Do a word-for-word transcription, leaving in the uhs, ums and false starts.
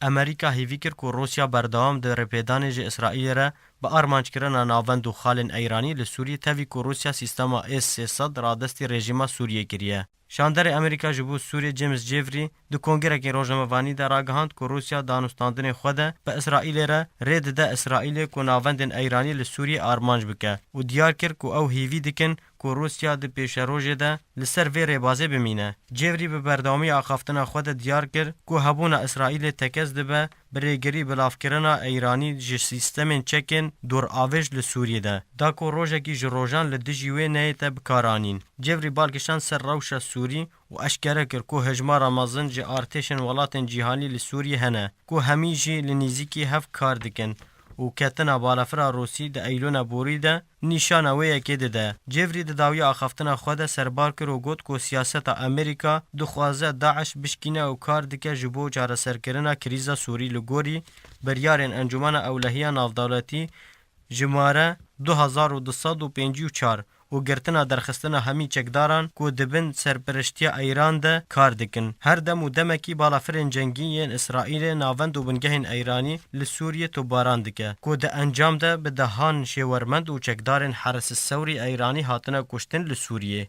Amerîka hêvî kir ku Rûsya berdewam di rêpêdanê ji Îsraîlê re bi armanckirina navend û xalên Eyranî li Sûriyê, tevî ku Rûsya sîstema S sê sed radestî rejîma Sûriyê kiriye. Şanderê Amerîka ji bo Sûriyê James Jeffrey di kongerekî rojnamevanî de ragihand ku Rûsya danûstandinê xwe de bi Îsraîlê re rê dide Îsraîlê ku navendên Eyranî li Sûriyê armanc bike û diyar kir ku ew hêvî dikin ku Rûsya di pêşerojê de li ser vê rêbazê bimîne. Jeffrey bi berdewamiya axaftina xwe de diyar kir ku hebûna Îsraîlê tekez dibe bi rêgirî bilavkirina Eyranî ji sîstemên çekên doravêj li Sûriyê de, da ku rojekî ji rojan li dijî wê neyête bikaranîn. Jeffrey bal kişand ser rewşa Sûrî û eşkere kir ku hejmara mezin ji artêşên welatên cîhanî li Sûriyê hene, ku hemî jî li nîzîkî hev kar dikin û ketina balafira Rûsî di Eylûna borî de nîşana wê yekê dide. Jeffrey di dawiya axaftina xwe de serbar kir û got ku siyaseta Amerîka dixwaze DAIŞ bişkîne û kar dike ji bo çareserkirina krîza Sûrî li gorî biryarên Encûmena Ewlehiya Navdewletî jimare du hezar û du sed û pêncî û çar û girtina derxistina hemî çekdaran ku di bin serperiştiya Eyran de kar dikin. Her dem û demekî balafirên cengî yên Îsraîlê navend û bingehên Eyranî li Sûriyê topbaran dike, ku di encam de bi dehan şêwermend û çekdarên Heres Sewrî Eyranî hatine kuştin li Sûriyê.